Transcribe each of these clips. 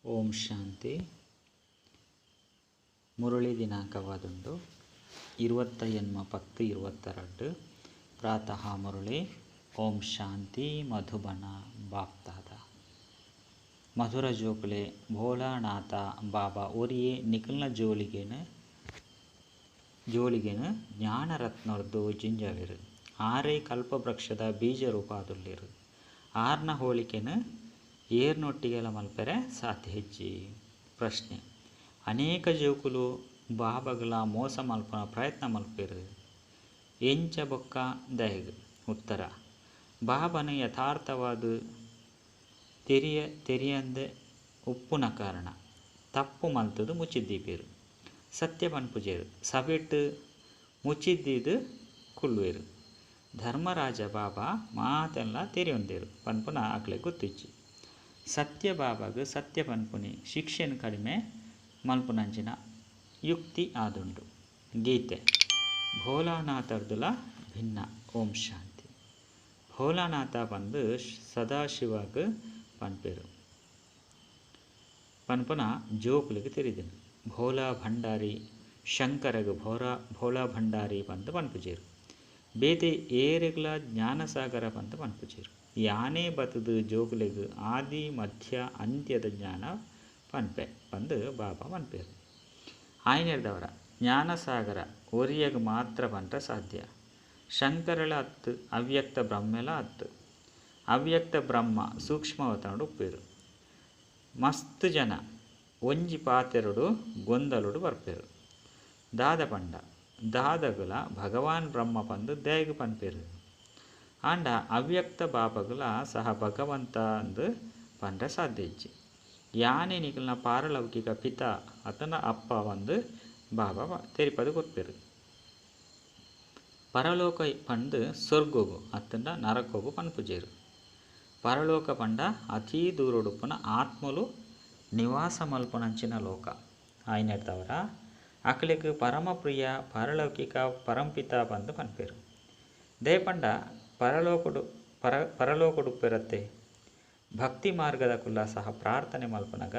ಓಂ ಶಾಂತಿ. ಮುರಳಿ ದಿನಾಂಕವಾದುಂಡು 28-10-22. ಪ್ರಾತಃ ಮುರಳಿ. ಓಂ ಶಾಂತಿ. ಮಧುಬನ ಬಾಪ್ದಾದ. ಮಧುರ ಜೋಕುಲೆ, ಭೋಲಾನಾಥ ಬಾಬಾ ಒರಿಯೇ ನಿಖಲ್ನ ಜೋಲಿಗೆನ್ ಜೋಲಿಗೆನ್ ಜ್ಞಾನರತ್ನೊರ್ದು ಜಿಂಜಾವೆರ್. ಆರೇ ಕಲ್ಪವೃಕ್ಷದ ಬೀಜ ರೂಪ ಆದುಲ್ಲೆರ್. ಆರ್ನ ಹೋಳಿಕೆನ್ ಏರ್ನೊಟ್ಟಿಗೆಲ ಮಲ್ಪೆರೆ ಸಾಧ್ಯ ಇಜ್ಜಿ. ಪ್ರಶ್ನೆ: ಅನೇಕ ಜೋಕುಲು ಬಾಬಾಗ್ಲ ಮೋಸ ಮಲ್ಪುನ ಪ್ರಯತ್ನ ಮಲ್ಪೆರ್. ಎಂಚ ಬೊಕ್ಕ ದಾಯೆಗ್? ಉತ್ತರ: ಬಾಬಾನ ಯಥಾರ್ಥವಾದ ತೆರಿಯ ತೆರಿಯಂದೆ ಉಪ್ಪುನ ಕಾರಣ ತಪ್ಪು ಮಲ್ತುದು ಮುಚ್ಚಿದ್ದೀಪೆರ್. ಸತ್ಯ ಪನ್ಪುಜೆರ್. ಸಭೆಟ್ ಮುಚ್ಚಿದ್ದೀದ್ ಕುಲ್ಲುವೆರ್. ಧರ್ಮರಾಜ ಬಾಬಾ ಮಾತೆನ್ಲ ತೆರಿಯೊಂದೆರ್ ಪನ್ಪುನ ಅಕ್ಲೆಗ್ ಗೊತ್ತಿಜ್ಜಿ. ಸತ್ಯ ಬಾಬಾಗ್ ಸತ್ಯ ಪನ್ಪುನಿ ಶಿಕ್ಷೆನ್ ಕಡಿಮೆ ಮಲ್ಪುನಂಚಿನ ಯುಕ್ತಿ ಆದುಂಡು. ಗೀತೆ ಭೋಲಾನಾಥರ್ದುಲ ಭಿನ್ನ. ಓಂ ಶಾಂತಿ. ಭೋಲಾನಾಥ ಪಂದ್ ಸದಾಶಿವಗ್ ಪನ್ಪೆರ್ ಪನ್ಪುನ ಜೋಕುಲೆಗ್ ತೆರಿದಿನ. ಭೋಲಾ ಭಂಡಾರಿ ಶಂಕರಗ್ ಭೋರಾ ಭೋಲಾ ಭಂಡಾರಿ ಪಂದ್ ಪನ್ಪುಜೆರ್. ಬೇತೆ ಏರೆಗ್ಲ ಜ್ಞಾನಸಾಗರ ಪಂದ್ ಪನ್ಪುಜೆರ್. ಯಾನೇ ಬತ್ತ್ದ್ ಜೋಕುಲೆಗ್ ಆದಿ ಮಧ್ಯ ಅಂತ್ಯದ ಜ್ಞಾನ ಪನ್ಪೆ ಪಂದ್ ಬಾಬಾ ಪನ್ಪೆರ್. ಆಯಿನೆಡ್ದಾವರ ಜ್ಞಾನಸಾಗರ ಒರಿಯಗ್ ಮಾತ್ರ ಪನ್ರೆ ಸಾಧ್ಯ. ಶಂಕರೆಲ ಅತ್ತ್, ಅವ್ಯಕ್ತ ಬ್ರಹ್ಮೆಲ ಅತ್ತ್. ಅವ್ಯಕ್ತ ಬ್ರಹ್ಮ ಸೂಕ್ಷ್ಮವತನೊಡು ಉಪ್ಪುವೆರ್. ಮಸ್ತ್ ಜನ ಒಂಜಿ ಪಾತೆರೊಡು ಗೊಂದಲೊಡು ಬರ್ಪೆರ್. ದಾದ ಪಂಡ ದಾದಗುಲ ಭಗವಾನ್ ಬ್ರಹ್ಮ ಪಂದ್ ದಾಯೆಗ್ ಪನ್ಪೆರ್? ಆಂಡ ಅವ್ಯಕ್ತ ಬಾಬಾಗ್ಲ ಸಹ ಭಗವಂತ ಅಂದ್ ಪನ್ರೆ ಸಾಧ್ಯ ಇಜ್ಜಿ. ಯಾನೇ ನಿಕಲ್ನ ಪಾರಲೌಕಿಕ ಪಿತ ಅತ್ತಂಡ ಅಪ್ಪ ಪಂದ್ ಬಾಬಾ ತೆರಿಪಾದ್ ಕೊರ್ಪೆರ್. ಪರಲೋಕ ಪಂದ್ ಸ್ವರ್ಗೊಗು ಅತ್ತಂಡ ನರಕೊಗು ಪನ್ಪುಜೆರ್. ಪರಲೋಕ ಪಂಡ ಅತೀ ದೂರೊಡುಪ್ಪುನ ಆತ್ಮಲು ನಿವಾಸ ಮಲ್ಪುನಂಚಿನ ಲೋಕ. ಆಯಿನೆಡ್ದಾವರ ಅಕ್ಲೆಗ್ ಪರಮಪ್ರಿಯ ಪಾರಲೌಕಿಕ ಪರಂಪಿತ ಪಂದ್ ಪನ್ಪೆರ್. ದಾಯೆ ಪಂಡ ಪರಲೋಕೊಡು ಪರ ಪರಲೋಕೊಡುಪ್ಪೆರತ್ತೆ. ಭಕ್ತಿ ಮಾರ್ಗದಕುಲ್ಲ ಸಹ ಪ್ರಾರ್ಥನೆ ಮಲ್ಪುನಗ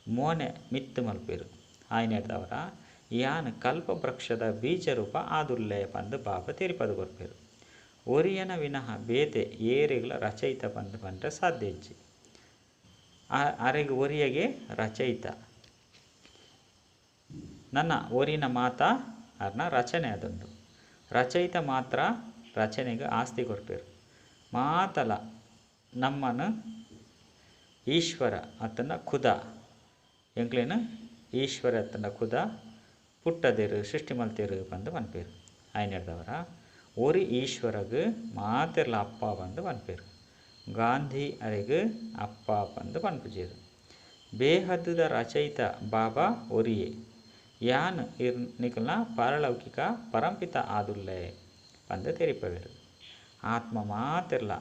ಮೋನೆ ಮಿತ್ತ್ ಮಲ್ಪುವೆರ್. ಆಯಿನೆಡ್ದಾವರ ಯಾನ್ ಕಲ್ಪವೃಕ್ಷದ ಬೀಜ ರೂಪ ಆದುಲ್ಲೆ ಪಂದ್ ಬಾಬಾ ತೆರಿಪಾದ್ ಕೊರ್ಪೆರ್. ಒರಿಯನ ವಿನಃ ಬೇತೆ ಏರೆಗ್ಲ ರಚಯಿತ ಪಂದ್ ಪನ್ರೆ ಸಾಧ್ಯ ಇಜ್ಜಿ. ಅರೆಗ್ ಒರಿಯಗೆ ರಚಯಿತ. ನನ ಒರಿನ ಮಾತ ಅರ್ನ ರಚನೆ ಆದುಂಡು. ರಚಯಿತ ಮಾತ್ರ ರಚನೆಗ್ ಆಸ್ತಿ ಕೊರ್ಪೆರ್. ಮಾತಲ ನಮ್ಮನ್ ಈಶ್ವರ ಅತ್ತಂಡ ಖುದಾ ಎಂಕ್ಲೆನ್ ಈಶ್ವರ ಅತ್ತಂಡ ಖುದಾ ಪುಟ್ಟದೆರ್ ಸೃಷ್ಟಿ ಮಲ್ತೆರ್ ಪಂದ್ ಪನ್ಪೆರ್. ಆಯಿನೆಡ್ದಾವರ ಒರಿ ಈಶ್ವರಗ್ ಮಾತೆರ್ಲ ಅಪ್ಪ ಪಂದ್ ಪನ್ಪೆರ್. ಗಾಂಧಿ ಅರೆಗ್ ಅಪ್ಪ ಪಂದ್ ಪನ್ಪುಜೆರ್. ಬೇಹದ್ದುದ ರಚಯಿತ ಬಾಬಾ ಒರಿಯೇ. ಯಾನ್ ಇರ್ ನಿಕಲ್ನ ಪಾರಲೌಕಿಕ ಪರಂಪಿತ ಆದುಲ್ಲೆ ಪಂದ್ ತೆರಿಪಾವೆರ್. ಆತ್ಮ ಮಾತೆರ್ಲ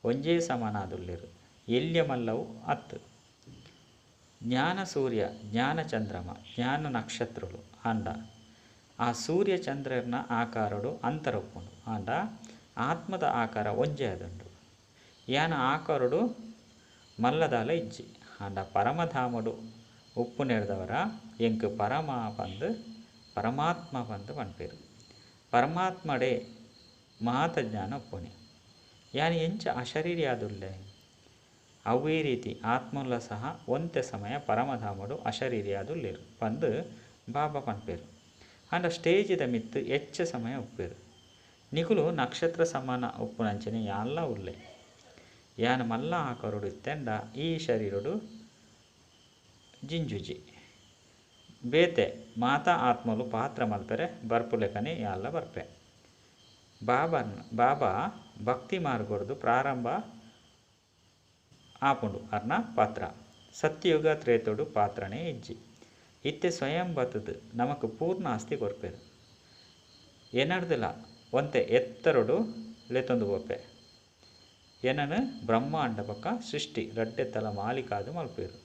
ಒಂಜೇ ಸಮಾನ ಆದುಲ್ಲೆರ್. ಎಲ್ಯ ಮಲ್ಲವು ಅತ್ತ್. ಜ್ಞಾನ ಸೂರ್ಯ ಜ್ಞಾನ ಚಂದ್ರಮ ಜ್ಞಾನ ನಕ್ಷತ್ರಲು. ಆಂಡ ಆ ಸೂರ್ಯ ಚಂದ್ರನ ಆಕಾರಡು ಅಂತರ ಉಪ್ಪುಂಡು. ಆಂಡ ಆತ್ಮದ ಆಕಾರ ಒಂಜೇ ಆದುಂಡು. ಯಾನ್ ಆಕಾರಡು ಮಲ್ಲದಾಲ ಇಜ್ಜಿ. ಆಂಡ ಪರಮಧಾಮಡು ಉಪ್ಪುನೆಡ್ದಾವರ ಎಂಕ್ ಪರಮ ಪಂದ್ ಪರಮಾತ್ಮ ಪಂದ್ ಪನ್ಪೆರ್. ಪರಮಾತ್ಮಡೇ ಮಾತ ಜ್ಞಾನ ಉಪ್ಪುನಿ. ಯಾನ್ ಎಂಚ ಅಶರೀರಿ ಆದುಲ್ಲೆ ಅವ್ವೇ ರೀತಿ ಆತ್ಮಲ ಸಹ ಒಂತೆ ಸಮಯ ಪರಮಧಾಮಡು ಅಶರೀರಿ ಆದುಲ್ಲೆರ್ ಪಂದ್ ಬಾಬಾ ಪನ್ಪೆರ್. ಆಂಡ ಸ್ಟೇಜಿದ ಮಿತ್ತ್ ಎಚ್ಚ ಸಮಯ ಉಪ್ಪುವೆರ್. ನಿಕುಲು ನಕ್ಷತ್ರ ಸಮಾನ ಉಪ್ಪುನಂಚನೆ ಯಾನ್ಲ ಉಲ್ಲೆ. ಯಾನ್ ಮಲ್ಲ ಆಕಾರೊಡು ಇತ್ತೆಂಡ ಈ ಶರೀರೊಡು ಜಿಂಜುಜಿ. ಬೇತೆ ಮಾತಾ ಆತ್ಮಲು ಪಾತ್ರ ಮಲ್ಪೆರೆ ಬರ್ಪುಲೆಕನೆ ಯಾನ್ಲ ಬರ್ಪೆ. ಬಾಬನ್ ಬಾಬಾ ಭಕ್ತಿ ಮಾರ್ಗೊಡ್ದು ಪ್ರಾರಂಭ ಆಪುಂಡು ಅರ್ನ ಪಾತ್ರ. ಸತ್ಯಯುಗ ತ್ರೇತೊಡು ಪಾತ್ರನೇ ಇಜ್ಜಿ. ಇತ್ತೆ ಸ್ವಯಂ ಬತ್ತ್ದ್ ನಮಕ್ ಪೂರ್ಣ ಆಸ್ತಿ ಕೊರ್ಪೆರ್. ಎನಡ್ದಲ ಒಂತೆ ಎತ್ತರೊಡು ಲೆತೊಂದು ಪೋಪೆ. ಎನನ್ ಬ್ರಹ್ಮಾಂಡ ಬೊಕ್ಕ ಸೃಷ್ಟಿ ರಡ್ಡೆತ್ತಲ ಮಾಲೀಕ ಆದ್ ಮಲ್ಪುವೆರ್.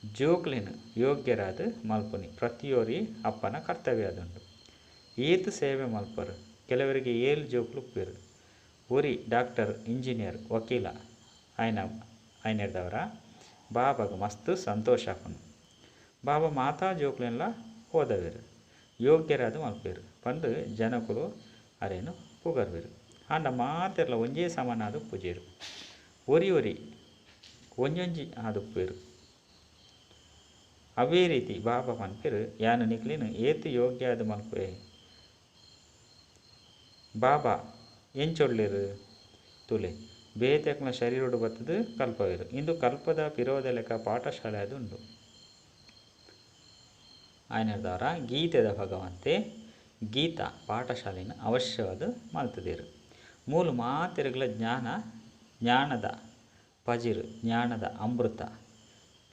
ಜೋಕ್ಲೆನ್ ಯೋಗ್ಯರಾದ್ ಮಲ್ಪುನಿ ಪ್ರತಿಯೊರಿ ಅಪ್ಪನ ಕರ್ತವ್ಯ ಆದುಂಡು. ಏತ್ ಸೇವೆ ಮಲ್ಪರ್. ಕೆಲವರಿಗೆ ಏಳ್ ಜೋಕುಲು ಉಪ್ಪುವೆರ್. ಒರಿ ಡಾಕ್ಟರ್ ಇಂಜಿನಿಯರ್ ವಕೀಲ ಆಯಿನ ಆಯಿನೆಡ್ದಾವರ ಬಾಬಾಗ್ ಮಸ್ತ್ ಸಂತೋಷ ಆಪುಂಡು. ಬಾಬಾ ಮಾತಾ ಜೋಕ್ಲೆನ್ಲ ಓದವೆರ್, ಯೋಗ್ಯರಾದ್ ಮಲ್ಪುವೆರ್ ಪಂದ್ ಜನಕುಲು ಅರೆನ್ ಪುಗರುವೆರ್. ಆಂಡ ಮಾತೆರ್ಲ ಒಂಜೇ ಸಮಾನ ಆದ್ ಉಪ್ಪುಜೆರ್. ಒರಿ ಒರಿ ಒಂಜೊಂಜಿ ಆದ್ ಉಪ್ಪುವೆರ್. ಅವೇ ರೀತಿ ಬಾಬಾ ಪನ್ಪೆರ್, ಯಾನ್ ನಿಕ್ಲೆನ್ ಏತ್ ಯೋಗ್ಯ ಆದ್ ಮಲ್ಪುವೆ. ಬಾಬಾ ಎಂಚೊಲ್ಲೆರ್ ತೂಲೆ, ಬೇತೆಕ್ಲೆನ ಶರೀರೊಡು ಬತ್ತುದು ಕಲ್ಪವೆರ್. ಇಂದು ಕಲ್ಪದ ಪಿರೋದ ಲೆಕ್ಕ ಪಾಠಶಾಲೆ ಆದ್ ಉಂಡು. ಆಯನರ್ದಾವರ ಗೀತೆದ ಭಗವಂತೆ ಗೀತಾ ಪಾಠಶಾಲೆನ್ ಅವಶ್ಯವಾದ್ ಮಲ್ತುದೆರ್. ಮೂಲು ಮಾತೆರ್ಗ್ಲ ಜ್ಞಾನ, ಜ್ಞಾನದ ಪಜಿರ್, ಜ್ಞಾನದ ಅಮೃತ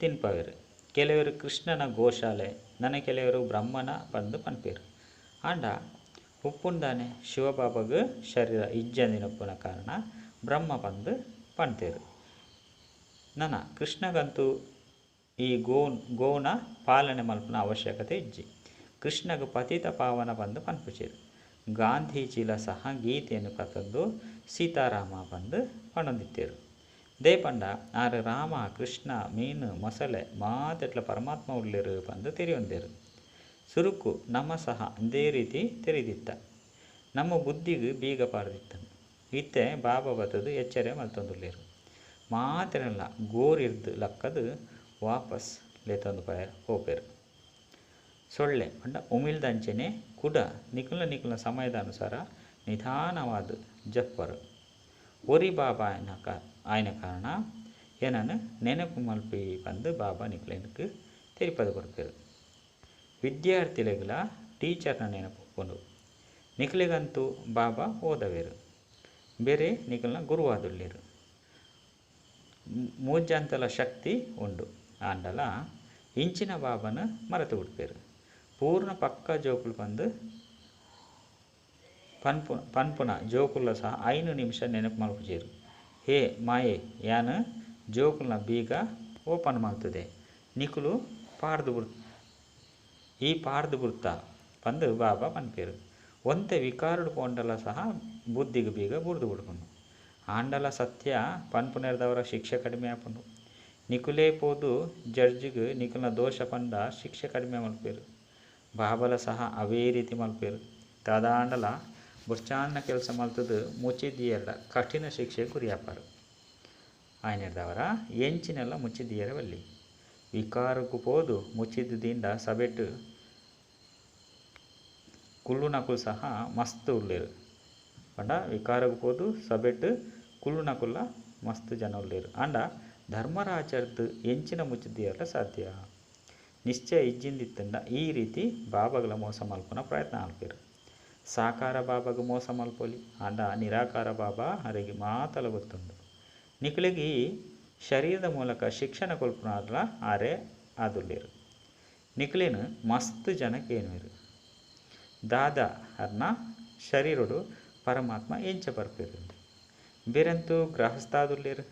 ತಿನ್ಪವೆರ್. ಕೆಲವೆರ್ ಕೃಷ್ಣನ ಗೋಶಾಲೆ, ನನ ಕೆಲವೆರ್ ಬ್ರಹ್ಮನ ಪಂದ್ ಪನ್ಪೆರ್. ಆಂಡ ಉಪ್ಪುಂದಾನೆ ಶಿವಬಾಬಗ್ ಶರೀರ ಇಜ್ಜಂದಿನಪ್ಪುನ ಕಾರಣ ಬ್ರಹ್ಮ ಪಂದ್ ಪಂತೆರ್. ನನ ಕೃಷ್ಣಗಂತೂ ಈ ಗೋವುನ ಪಾಲನೆ ಮಲ್ಪುನ ಅವಶ್ಯಕತೆ ಇಜ್ಜಿ. ಕೃಷ್ಣಗ್ ಪತಿತ ಪಾವನ ಪಂದ್ ಪನ್ಪುಜೆರ್. ಗಾಂಧೀಜಿಲ ಸಹ ಗೀತೆನ್ ಪತೊಂದು ಸೀತಾರಾಮ ಪಂದ್ ಪನೊಂದಿತ್ತೆರ್. ದೇಪಂಡ ಆರ್ ರಾಮ, ಕೃಷ್ಣ, ಮೀನು, ಮೊಸಳೆ ಮಾತೆಟ್ಲ ಪರಮಾತ್ಮ ಉಲ್ಲೆರ್ ಪಂದ್ ತೆರಿಯೊಂದೆರ್. ಸುರುಕು ನಮ ಸಹ ಇಂದೇ ರೀತಿ ತೆರಿದಿತ್ತ. ನಮ್ಮ ಬುದ್ಧಿಗ್ ಬೀಗ ಪಾಡ್ದಿತ್ತಂಡ್. ಇತ್ತೆ ಬಾಬಾ ಬತ್ತುದು ಎಚ್ಚರೆ ಮಲ್ತೊಂದುಲ್ಲೆರ್. ಮಾತೆರೆನ್ಲ ಗೋರಿರ್ದ್ ಲಕ್ಕದ್ ವಾಪಸ್ ಲೆತೊಂದು ಪೋಪೆರ್. ಸೊಳ್ಳೆ ಪಂಡ ಉಮಿಲ್ದಂಚನೆ ಕುಡ ನಿಕುಲ್ನ ನಿಕುಲ್ನ ಸಮಯದ ಅನುಸಾರ ನಿಧಾನವಾದ್ ಜಪ್ಪರು. ಒರಿ ಬಾಬಾ ಆಯ್ನ ಕಾರಣ ಎನನ್ ನೆನಪು ಮಲ್ಪಿ ಪಂದ್ ಬಾಬಾ ನಿಕ್ಲೆಗ್ ತೆರಿಪಾದ್ ಕೊರ್ಪೆರ್. ವಿದ್ಯಾರ್ಥಿಲೆಗ್ಲ ಟೀಚರ್ನ ನೆನಪು ಉಪ್ಪುಂಡು. ನಿಕ್ಲೆಗಂತೂ ಬಾಬಾ ಓದವೆರ್. ಬೇರೆ ನಿಕಲ್ನ ಗುರುವಾದುಲ್ಲೆರ್. ಮೂಜಂತಲ ಶಕ್ತಿ ಉಂಡು. ಆಂಡಲ ಇಂಚಿನ ಬಾಬನ ಮರೆತು ಬುಡ್ಪೆರ್. ಪೂರ್ಣ ಪಕ್ಕ ಜೋಕುಲು ಪಂದ್ ಪನ್ಪುನ ಜೋಕುಲ ಸಹ 5 ನಿಮಿಷ ನೆನಪು ಮಲ್ಪುಜೆರ್. ಹೇ ಮಾಯೆ ಯಾನ್ ಜೋಕುಲ್ನ ಬೀಗ ಓಪನ್ ಮಲ್ತುದೆ ನಿಕುಲು ಪಾಡ್ದ್ ಈ ಪಾಡ್ದ್ ಬುಡ್ತ ಪಂದ್ ಬಾಬಾ ಪನ್ಪೆರ್. ಒಂತೆ ವಿಕಾರಡ್ ಪೋಂಡಲ ಸಹ ಬುದ್ಧಿಗ್ ಬೀಗ ಬೂರ್ದು ಬುಡ್ಪುಂಡು. ಆಂಡಲ ಸತ್ಯ ಪನ್ಪುನೆರ್ದಾವರ ಶಿಕ್ಷೆ ಕಡಿಮೆ ಆಪುಂಡು. ನಿಕುಲೇ ಪೋದು ಜಡ್ಜ್ಗ್ ನಿಕಲ್ನ ದೋಷ ಪಂಡ ಶಿಕ್ಷೆ ಕಡಿಮೆ ಮಲ್ಪುವೆರ್. ಬಾಬಲ ಸಹ ಅವೇ ರೀತಿ ಮಲ್ಪುವೆರ್. ದಾದಾಂಡಲ ಬೊರ್ಚಾಂದಿನ ಕೆಲಸ ಮಲ್ತುದು ಮುಚ್ಚಿದೀಯೆರ್ಡ ಕಠಿಣ ಶಿಕ್ಷೆಗ್ ಗುರಿಯಾಪರ್. ಆಯ್ನೆರ್ದಾವರ ಎಂಚಿನೆಲ್ಲ ಮುಚ್ಚಿದೀಯೆರೆ ಬಲ್ಲಿ. ವಿಕಾರಗ್ ಪೋದು ಮುಚ್ಚಿದ್ ದೀಂಡ ಸಭೆಟ್ ಕುಲ್ಲುನಕುಲು ಸಹ ಮಸ್ತ್ ಉಲ್ಲೆರ್. ಪಂಡ ವಿಕಾರಗ್ ಪೋದು ಸಭೆಟ್ ಕುಲ್ಲುನಕುಲ್ಲ ಮಸ್ತ್ ಜನ ಉಲ್ಲೆರ್. ಆಂಡ ಧರ್ಮರಾಜರ್ದ್ ಎಂಚಿನ ಮುಚ್ಚಿದೀಯೆರ್ಲ ಸಾಧ್ಯ. ನಿಶ್ಚಯ ಇಜ್ಜಿಂದಿತ್ತುಂಡ ಈ ರೀತಿ ಬಾಬಾಗ್ಲ ಮೋಸ ಮಲ್ಪುನ ಪ್ರಯತ್ನ ಮಲ್ಪೆರ್. ಸಾಕಾರ ಬಾಬಾಗ್ ಮೋಸ ಮಲ್ಪೊಲಿ. ಆಂಡ ನಿರಾಕಾರ ಬಾಬಾ ಅರೆಗ್ ಮಾತಲ ಗೊತ್ತುಂಡು. ನಿಕ್ಲೆಗ್ ಈ ಶರೀರದ ಮೂಲಕ ಶಿಕ್ಷಣ ಕೊಲ್ಪುನಾರ್ಲ ಆರೇ ಆದುಲ್ಲೆರ್. ನಿಕ್ಲೆನ್ ಮಸ್ತ್ ಜನ ಕೇನುವೆರ್. ದಾದಾ ಅರ್ನ ಶರೀರೊಡು ಪರಮಾತ್ಮ ಎಂಚ ಬರ್ಪೆರ್. ಬೇರಂತೂ ಗೃಹಸ್ಥಾದುಲ್ಲೆರ್.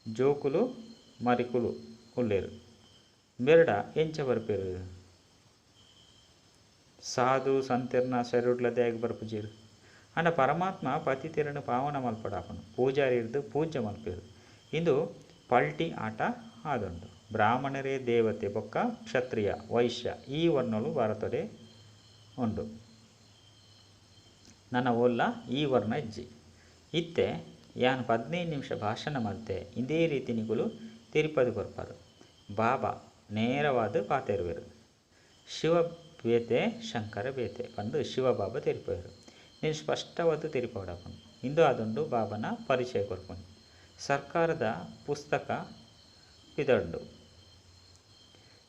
ಜೋಕುಲು ಮರಿಕುಲು ಉಲ್ಲೆರ್. ಬೇರ್ಡ ಎಂಚ ಬರ್ಪೆರ್. ಸಾಧು ಸಂತೆರ್ನ ಶರೀರಡ್ಲ ದಾಯೆಗ್ ಬರ್ಪುಜೆರ್. ಆಂಡ ಪರಮಾತ್ಮ ಪತಿತೆರನ್ ಪಾವನ ಮಲ್ಪಡಾಪುಂಡು. ಪೂಜಾರಿರ್ದ್ ಪೂಜೆ ಮಲ್ಪೆರ್. ಇಂದು ಪಲ್ಟಿ ಆಟ ಆದುಂಡು. ಬ್ರಾಹ್ಮಣರೇ ದೇವತೆ ಬೊಕ್ಕ ಕ್ಷತ್ರಿಯ, ವೈಶ್ಯ ಈ ವರ್ಣಲು ಭಾರತಡೇ ಉಂಡು. ನನ ಓಲ್ಲ ಈ ವರ್ಣ ಇಜ್ಜಿ. ಇತ್ತೆ ಯಾನ್ 15 ನಿಮಿಷ ಭಾಷಣ ಮಲ್ತೆ. ಇಂದೇ ರೀತಿ ನಿಕುಲು ತೆರಿಪಾದ್ ಕೊರ್ಪರ್. ಬಾಬಾ ನೇರವಾದ್ ಪಾತೆರುವೆರ್. ಶಿವ ಬೇತೆ ಶಂಕರ ಬೇತೆ ಪಂದ್ ಶಿವಬಾಬಾ ತೆರಿಪಾವೆರ್. ನೀನು ಸ್ಪಷ್ಟವಾದ್ ತೆರಿಪಾವಡಾಪುಂಡು. ಇಂದು ಆದುಂಡು ಬಾಬಾನ ಪರಿಚಯ ಕೊರ್ಪುಂಡು. ಸರ್ಕಾರದ ಪುಸ್ತಕ ಪಿದಡ್ಂಡು.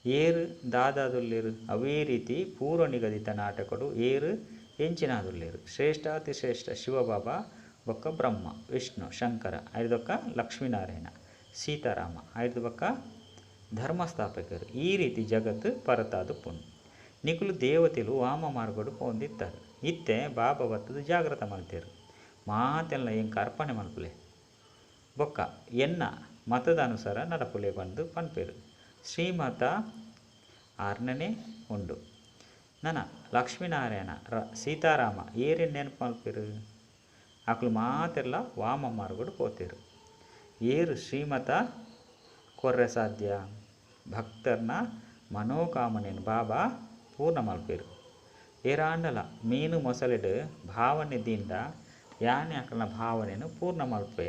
ಏರ್ ದಾದಾದುಲ್ಲೆರ್ ಅವೇ ರೀತಿ ಪೂರ್ವ ನಿಗದಿತ ನಾಟಕಡು ಏರ್ ಎಂಚಿನಾದುಲ್ಲೆರ್. ಶ್ರೇಷ್ಠಾತಿಶ್ರೇಷ್ಠ ಶಿವಬಾಬಾ ಬೊಕ್ಕ ಬ್ರಹ್ಮ, ವಿಷ್ಣು, ಶಂಕರ, ಐರ್ದೊಕ್ಕ ಲಕ್ಷ್ಮೀನಾರಾಯಣ, ಸೀತಾರಾಮ, ಐರ್ದ ಬೊಕ್ಕ ಧರ್ಮಸ್ಥಾಪಕರು. ಈ ರೀತಿ ಜಗತ್ತು ಪರತಾದುಪ್ಪುಂಡು. ನಿಕುಲು ದೇವತೆಲು ವಾಮ ಮಾರ್ಗಡು ಪೋಂದಿತ್ತಾರೆ. ಇತ್ತೆ ಬಾಬಾ ಬತ್ತುದು ಜಾಗೃತ ಮಲ್ತೆರ್. ಮಾತೆಲ್ಲ ಎಂಕ್ ಅರ್ಪಣೆ ಮಲ್ಪುಲೆ. ಬೊಕ್ಕ ಎನ್ನ ಮತದ ಅನುಸಾರ ನಡಪುಲೆ ಪಂದ್ ಪನ್ಪೆರ್. ಶ್ರೀಮತ ಆರ್ನನೆ ಉಂಡು. ನನ ಲಕ್ಷ್ಮೀನಾರಾಯಣ ಸೀತಾರಾಮ ಏರೆನ್ ನೆನಪು ಮಲ್ಪೆರ್. ಅಕುಲು ಮಾತೆರ್ಲ ವಾಮ ಮಾರ್ಗಡು ಪೋತೆರ್. ಏರು ಶ್ರೀಮತ ಕೊರ್ರೆ ಸಾಧ್ಯ? ಭಕ್ತರ್ನ ಮನೋಕಾಮನೆನ್ ಬಾಬಾ ಪೂರ್ಣ ಮಲ್ಪೆರು. ಏರಾಂಡಲ ಮೀನು ಮೊಸಳೆಡ್ ಭಾವನೆ ದಿಂಡ ಯಾನೆ ಅಕಲ್ನ ಭಾವನೆನು ಪೂರ್ಣ ಮಲ್ಪೆ.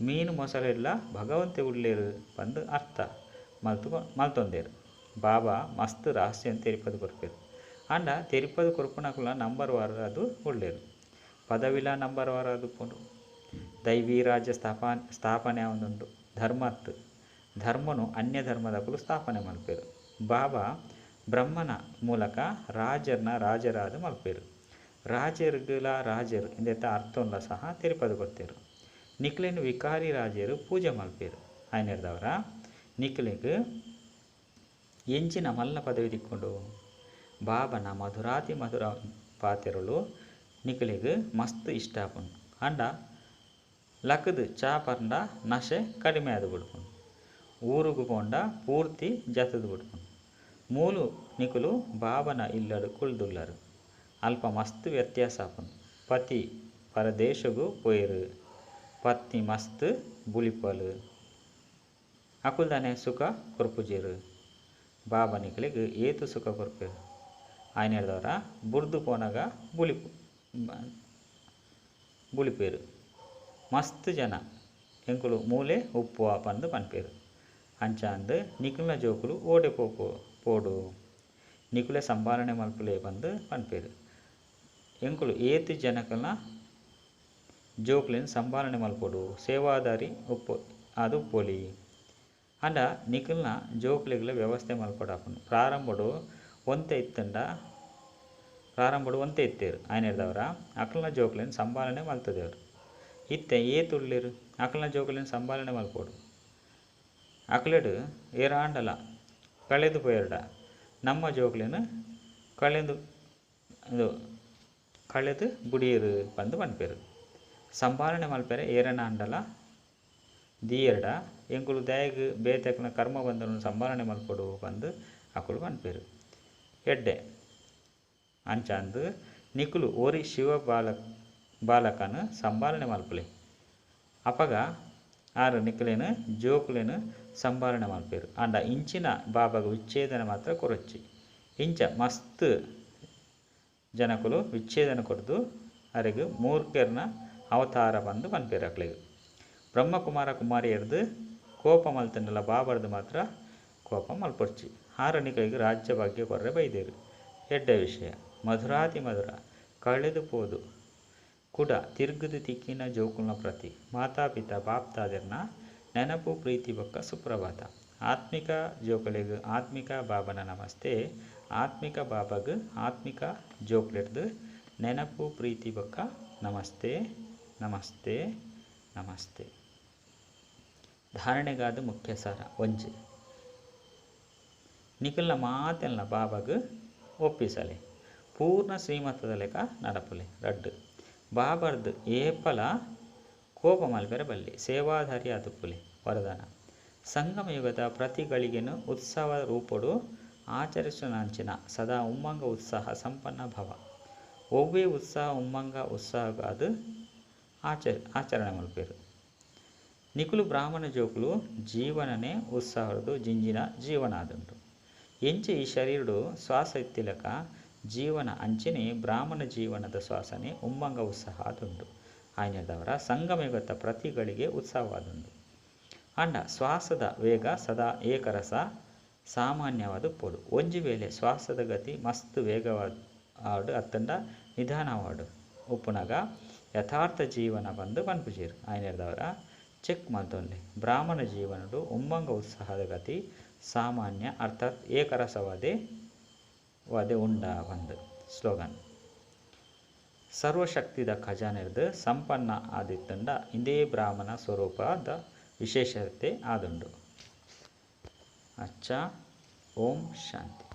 ಮೀನು ಮೊಸಳೆಡ್ಲ ಭಗವಂತೆ ಉಳ್ಳೇರು ಪಂದ್ ಅರ್ಥ ಮಲ್ತೊಂದೇರು. ಬಾಬಾ ಮಸ್ತ್ ರಹಸ್ಯನ್ ತೆರಿಪದು ಕೊರ್ಪೆರು. ಆಂಡ ತೆರಿಪದು ಕೊರ್ಪುನಕುಲ ನಂಬರ್ ವಾರಾದು ಉಳ್ಳೇರು. ಪದವಿಲ ನಂಬರ್ ವಾರಾದು ಪುಂಡು. ದೈವೀ ರಾಜ್ಯ ಸ್ಥಾಪನೆ ಆವೊಂದುಂಡು. ಧರ್ಮತ್ ಧರ್ಮನು ಅನ್ಯ ಧರ್ಮದಕುಲು ಸ್ಥಾಪನೆ ಮಲ್ಪೆರು. ಬಾಬಾ ಬ್ರಹ್ಮನ ಮೂಲಕ ರಾಜರ್ನ ರಾಜರಾದ ಮಲ್ಪೆರು. ರಾಜರ್ಗುಲ ರಾಜರು ಇಂದೆತ ಅರ್ಥನ್ಲ ಸಹ ತೆರಿಪದು ಕೊರ್ತೆರು. ನಿಕ್ಲೆನ್ ವಿಕಾರಿ ರಾಜರು ಪೂಜೆ ಮಲ್ಪೆರು. ಆಯ್ನೆರ್ದವರ ನಿಕ್ಲೆಗ್ ಎಂಚಿನ ಮಲ್ಲ ಪದವಿ ತಿಕ್ಕೊಂಡು ಬಾಬನ ಮಧುರಾತಿ ಮಧುರ ಪಾತೆರಳು ನಿಕ್ಲೆಗ್ ಮಸ್ತ್ ಇಷ್ಟ ಆಪುಂಡು. ಆಂಡ ಲಕದ್ ಚಾ ಪರ್ಂಡ ನಶೆ ಕಡಿಮೆ ಆದ್ ಬಿಡ್ಪುಂಡು. ಊರುಗು ಪೋಂಡ ಪೂರ್ತಿ ಜತದು ಬಿಡ್ಪುಂಡು. ಮೂಲು ನಿಕುಲು ಬಾಬನ ಇಲ್ಲಡು ಕುಲ್ದುಲ್ಲರು. ಅಲ್ಪ ಮಸ್ತ್ ವ್ಯತ್ಯಾಸ ಆಪುಂಡು. ಪತಿ ಪರದೇಶಗು ಪೋಯೆರು. ಪತ್ನಿ ಮಸ್ತ್ ಬುಳಿಪಲು. ಅಕುಲ್ದಾನೆ ಸುಖ ಕೊರ್ಪುಜೆರು. ಬಾಬಾ ನಿಕ್ಲೆಗ್ ಏತು ಸುಖ ಕೊರ್ಪೆರು. ಆಯ್ನೆರ್ದವರ ಬುರ್ದು ಪೋನಗ ಬುಳಿಪೆರು. ಮಸ್ತ್ ಜನ ಎಂಕುಲು ಮೂಲೆ ಉಪ್ಪುವ ಪಂದ್ ಪನ್ಪೆರು. ಅಂಚಾಂದ್ ನಿಕುಲ್ನ ಜೋಕುಲು ಓಡೆ ಪೋಡು ನಿಕುಲೆ ಸಂಭಾಲನೆ ಮಲ್ಪುಲೆ ಪಂದ್ ಪನ್ಪೆರು. ಎಂಕುಲು ಏತು ಜನಕಲ್ನ ಜೋಕುಲೆನ್ ಸಂಭಾಲನೆ ಮಲ್ಪೊಡು ಸೇವಾದಾರಿ ಉಪ್ಪು ಅದು ಉಪ್ಪೊಲಿ. ಆಂಡ ನಿಕುಲ್ನ ಜೋಕುಲೆಗ್ಲ ವ್ಯವಸ್ಥೆ ಮಲ್ಪೊಡಾಪುಂಡು. ಪ್ರಾರಂಭಡು ಒಂತೆ ಇತ್ತಂಡ ಪ್ರಾರಂಭಡು ಒಂತೆ ಇತ್ತೇರು. ಆಯ್ನೆರ್ದವರ ಅಕಲ್ನ ಜೋಕುಲೆನ್ ಸಂಭಾಲನೆ ಮಲ್ತದೇವರು. ಇತ್ತೆ ಏತುಳ್ಳೇರು ಅಕಲ್ನ ಜೋಕುಲೆನ್ ಸಂಭಾಲನೆ ಮಲ್ಪೊಡು. ಅಕಲೆಡು ಏರಾಂಡಲ ಕಳೆದು ಪೋಯೆರ್ಡ ನಮ್ಮ ಜೋಕುಲೆನ್ ಕಳೆದು ಬುಡಿಯೆರು ಪಂದ್ ಪನ್ಪೆರು. ಸಂಭಾಲನೆ ಮಲ್ಪೆರೆ ಏರನ ಆಂಡಲ ದೀಯೆರ್ಡ ಎಂಕುಲು ದಾಯೆಗ್ ಬೇತೆಕ್ನ ಕರ್ಮ ಬಂಧನ ಸಂಭಾಲನೆ ಮಲ್ಪೊಡು ಪಂದ್ ಅಕುಲು ಪನ್ಪೆರು. ಎಡ್ಡೆ ಅಂಚಾಂದ್ ನಿಕುಲು ಒರಿ ಶಿವ ಬಾಲಕನ್ ಸಂಭಾಲನೆ ಮಲ್ಪುಲೆ. ಅಪಗ ಆರು ನಿಕುಲೆನ್ ಜೋಕುಲೆನ್ ಸಂಭಾಲನೆ ಮಲ್ಪೆರು. ಆಂಡ ಇಂಚಿನ ಬಾಬಾಗ ವಿಚ್ಛೇದನ ಮಾತ್ರ ಕೊರೊಚ್ಚಿ. ಇಂಚ ಮಸ್ತ್ ಜನಕುಲು ವಿಚ್ಛೇದನ ಕೊರ್ದು ಅರೆಗ್ ಮೂರ್ಖರ್ನ ಅವತಾರ ಪಂದ್ ಪನ್ಪೆರು ಅಕ್ಲೆಗ್. ಬ್ರಹ್ಮಕುಮಾರ ಕುಮಾರಿಯರ್ದು ಕೋಪ ಮಲ್ತಂಡಲ ಬಾಬರ್ದು ಮಾತ್ರ ಕೋಪ ಮಲ್ಪೊಡ್ಚಿ. ಆರು ನಿಕಲೆಗ್ ರಾಜ್ಯ ಭಾಗ್ಯ ಕೊರ್ರೆ ಬೈದೇರು. ಎಡ್ಡೆ ವಿಷಯ. ಮಧುರಾತಿ ಮಧುರ ಕಳೆದು ಪೋದು ಕುಡ ತಿರ್ಗುದು ತಿಕ್ಕಿನ ಜೋಕುಲ್ನ ಪ್ರತಿ ಮಾತಾಪಿತಾ ಬಾಪ್ತಾದೆರ್ನ ನೆನಪು ಪ್ರೀತಿ ಬೊಕ್ಕ ಸುಪ್ರಭಾತ. ಆತ್ಮಿಕ ಜೋಕುಲೆಗ್ ಆತ್ಮಿಕ ಬಾಬನ ನಮಸ್ತೆ. ಆತ್ಮಿಕ ಬಾಬಾಗ್ ಆತ್ಮಿಕ ಜೋಕುಲೆಡ್ದು ನೆನಪು ಪ್ರೀತಿ ಬೊಕ್ಕ ನಮಸ್ತೆ ನಮಸ್ತೆ ನಮಸ್ತೆ. ಧಾರಣೆಗಾದ ಮುಖ್ಯ ಸಾರ ಒಂಜಿ ನಿಕಲ್ನ ಮಾತೆಲ್ನ ಬಾಬಾಗ್ ಒಪ್ಪಿಸಲೆ. ಪೂರ್ಣ ಶ್ರೀಮತದ ಲೆಕ್ಕ ನಡಪುಲೆ. ರಡ್ಡು ಬಾಬರ್ದು ಏಪಲ ಕೋಪ ಮಲ್ಪೆರೆ ಬಲ್ಲಿ. ಸೇವಾಧಾರಿ ಆದುಪ್ಪುಲೆ. ವರದಾನ ಸಂಗಮ ಯುಗದ ಪ್ರತಿಗಳಿಗೆನು ಉತ್ಸವ ರೂಪೊಡು ಆಚರಿಸುವಂಚಿನ ಸದಾ ಉಮ್ಮಂಗ ಉತ್ಸಾಹ ಸಂಪನ್ನ ಭವ. ಒವ್ವೇ ಉತ್ಸಾಹ ಉಮ್ಮಂಗ ಉತ್ಸಾಹಗಾದು ಆಚರಣೆ ಮಲ್ಪೆರು. ನಿಕುಲು ಬ್ರಾಹ್ಮಣ ಜೋಕುಲು ಜೀವನನೇ ಉತ್ಸಾಹದ ಜಿಂಜಿನ ಜೀವನ ಆದುಂಡು. ಎಂಚೆ ಈ ಶರೀರಡು ಶ್ವಾಸ ಇತ್ತಿಲಕ ಜೀವನ ಅಂಚನೆ ಬ್ರಾಹ್ಮಣ ಜೀವನದ ಶ್ವಾಸನೆ ಉಮ್ಮಂಗ ಉತ್ಸಾಹ ಆದುಂಡು. ಆಯ್ನೆರ್ದವರ ಸಂಗಮಯುಗದ ಪ್ರತಿಗಳಿಗೆ ಉತ್ಸಾಹವಾದುಂಡು. ಆಂಡ ಶ್ವಾಸದ ವೇಗ ಸದಾ ಏಕರಸ ಸಾಮಾನ್ಯವಾದ ಪೊಡು. ಒಂಜಿ ವೇಳೆ ಶ್ವಾಸದ ಗತಿ ಮಸ್ತ್ ವೇಗವಾದ ಅತ್ತಂಡ ನಿಧಾನವಾಡು ಉಪ್ಪುನಗ ಯಥಾರ್ಥ ಜೀವನ ಬಂದು ಪನ್ಪುಜೆರು. ಆಯ್ನೆರ್ದವರ ಚೆಕ್ ಮಲ್ತೊನ್ಲೆ. ಬ್ರಾಹ್ಮಣ ಜೀವನಡು ಉಮ್ಮಂಗ ಉತ್ಸಾಹದ ಗತಿ ಸಾಮಾನ್ಯ ಅರ್ಥಾತ್ ಏಕರಸವಾದೆ ವಾದೆ ಉಂಡ ಬಂದು. ಸ್ಲೋಗನ್ ಸರ್ವಶಕ್ತಿದ ಖಜಾನೆರ್ದು ಸಂಪನ್ನ ಆದಿತ್ತಂಡ ಇಂದೇ ಬ್ರಾಹ್ಮಣ ಸ್ವರೂಪದ ವಿಶೇಷತೆ ಆದುಂಡು. ಅಚ್ಚಾ, ಓಂ ಶಾಂತಿ.